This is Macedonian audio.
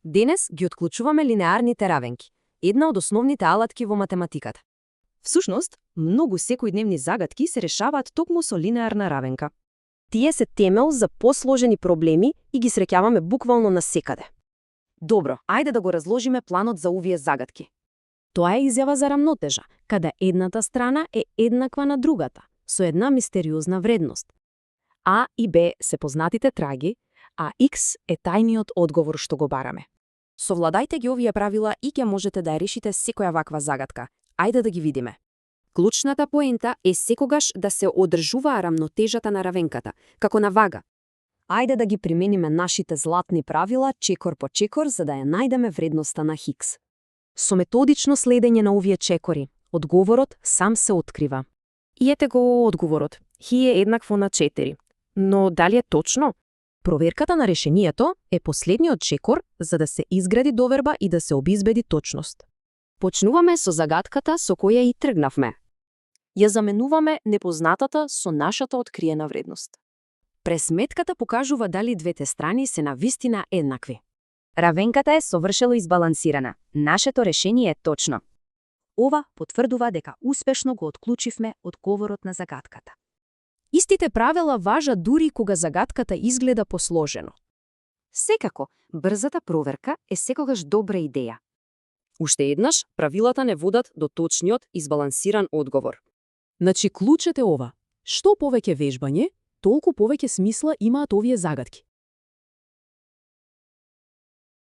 Денес ги отклучуваме линеарните равенки, една од основните алатки во математиката. Всушност, многу секојдневни загадки се решаваат токму со линеарна равенка. Тие се темел за посложени проблеми и ги среќаваме буквално насекаде. Добро, ајде да го разложиме планот за овие загадки. Тоа е изјава за рамнотежа, каде едната страна е еднаква на другата, со една мистериозна вредност. А и Б се познатите траги, а X е тајниот одговор што го бараме. Совладајте ги овие правила и ќе можете да ја решите секоја ваква загадка. Ајде да ги видиме. Клучната поента е секогаш да се одржува рамнотежата на равенката, како на вага. Ајде да ги примениме нашите златни правила чекор по чекор за да ја најдеме вредноста на Хикс. Со методично следење на овие чекори, одговорот сам се открива. И ете го одговорот. Хи е еднакво на 4. Но дали е точно? Проверката на решението е последниот чекор за да се изгради доверба и да се обезбеди точност. Почнуваме со загадката со која и тргнавме. Ја заменуваме непознатата со нашата откриена вредност. Пресметката покажува дали двете страни се навистина еднакви. Равенката е совршено избалансирана. Нашето решение е точно. Ова потврдува дека успешно го отклучивме одговорот на загадката. Истите правила важат дури кога загадката изгледа посложено. Секако, брзата проверка е секогаш добра идеја. Уште еднаш, правилата не водат до точниот избалансиран одговор. Значи, клучете ова. Што повеќе вежбање, толку повеќе смисла имаат овие загадки.